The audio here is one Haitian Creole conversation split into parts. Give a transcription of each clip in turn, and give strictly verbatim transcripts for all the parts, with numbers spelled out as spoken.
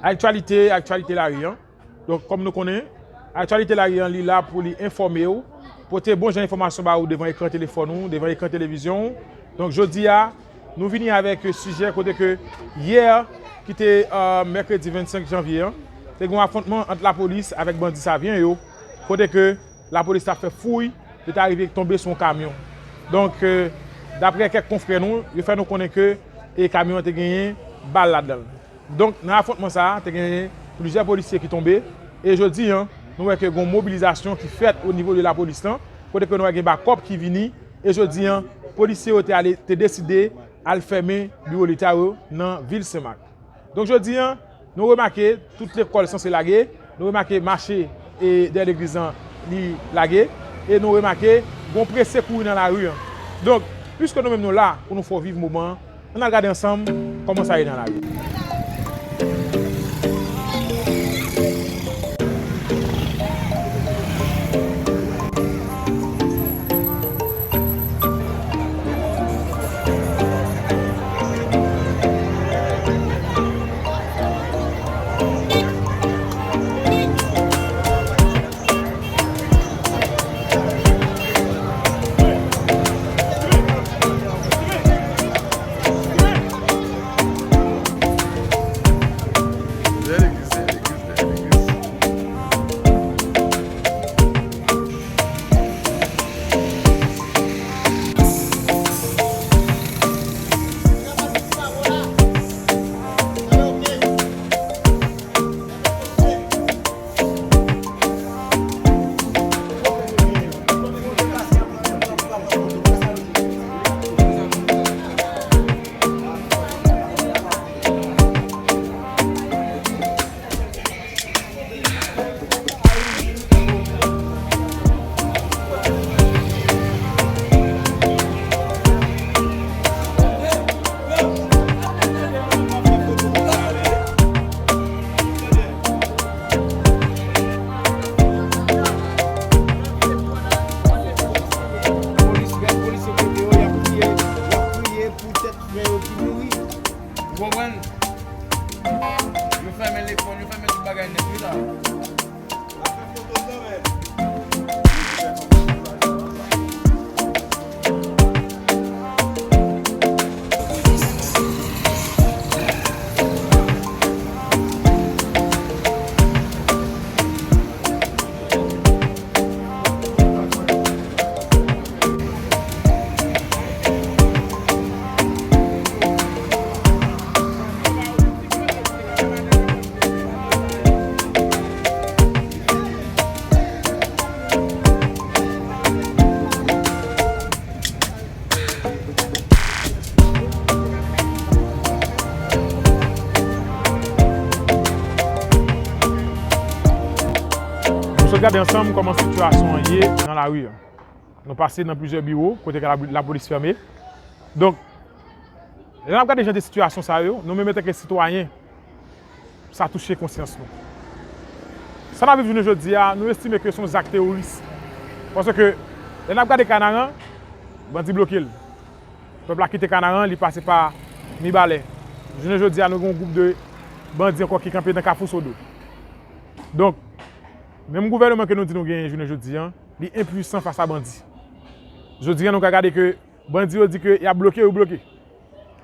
Aktyalite, aktyalite lari an. Donk, kòm nou konnen, aktyalite lari an, li la pou li enfòme w, pote bon jan enfòmasyon ba ou devan ekran telefòn ou, devan ekran televizyon ou. Donk, jodi a, nou vini avèk sijè kote ke yè, ki te, euh, mèkredi vennsenk janvye an, te gen yon afwontman ant lapolis avèk bandi Savyen yo, kote ke lapolis t ap fè fouy, yo ta rive tonbe sou yon kamyon. Donk, euh, daprè kèk konfrè nou, yo fè nou konnen ke, e, kamyon an te genyen bal ladan l. Donk, nan afwontman sa a, te genyen plizyè polisye ki tonbe, e jodi an, nou wè ke gen yon mobilizasyon ki fèt o nivo de lapolis lan, kote ke nou wè gen bakòp ki vini, e jodi an, polisye yo te ale, te deside al fèmen biwo leta yo nan vil Senmak. Donk, jodi an, nou remake tout lekòl sanse lage, nou remake mache, e, dèyè legliz lan, li lage, e nou remake gon prese kouri nan lari an. Donk, piske nou menm nou la pou nou fè w viv moman an, ann al gade ansanm kòman sa ye nan lari. Polis, gad polisye kote yo, y ap kriye, y ap kriye pou tèt frè yo ki mouri. Ou konprann? Yo fèmen lekòl, yo fèmen tout bagay nèt wi la. Nou sot gade ansanm kòman sitiyasyon an ye nan lari a. Nou pase nan plizyè biwo kote ke la, lapolis fèmen. Donk, lè n ap gade jan de sitiyasyon sa yo, nou menm antanke sitwayen, sa touche konsyans nou. Sa n ap viv jounen jodi a, nou estime ke se yon zak teworis. Paske, lè n ap gade Kanaran, bandi bloke l. Pèp la kite Kanaran, li pase pa Mibalè. Jounen jodi a, nou gen yon gwoup de bandi ankò ki kanpe nan Kafou Sodo. Donk, menm gouvènman ke nou di nou genyen jounen jodi a, li enpwisan fas a bandi. Jodi a, nou ka gade ke bandi yo di ke y ap bloke, yo bloke.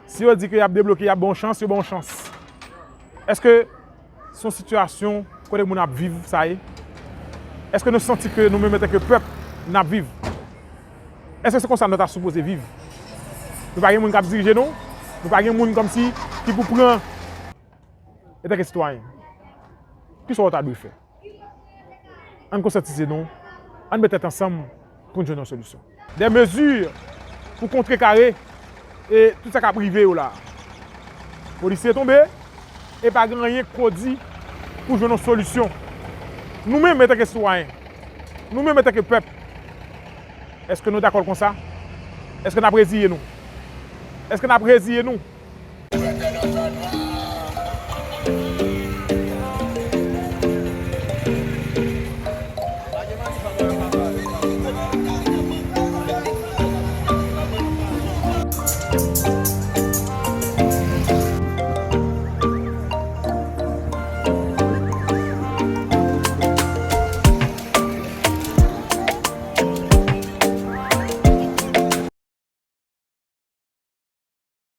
Si yo di ke y ap debloke, y ap ba w chans, yo ba w chans. Èske se yon sitiyasyon kote moun ap viv sa ye? Èske nou santi ke nou menm antanke pèp, n ap viv? Èske se konsa nou ta sipoze viv? Nou pa gen moun k ap dirije nou? Nou pa gen moun kòmsi ki pou pran antanke sitwayen? Kisa w ta dwe fè? Ann konsyantize nou, ann met tèt ansanm pou n jwenn yon solisyon. Dè mezi pou kontrekare e tout sa k ap rive yo la. Polisye tonbe e pa gen anyen k pwodui pou jwenn yon solisyon. Nou menm antanke sitwayen, nou menm antanke pèp, èske nou dakò konsa? Èske n ap reziye nou? Èske n ap reziye nou?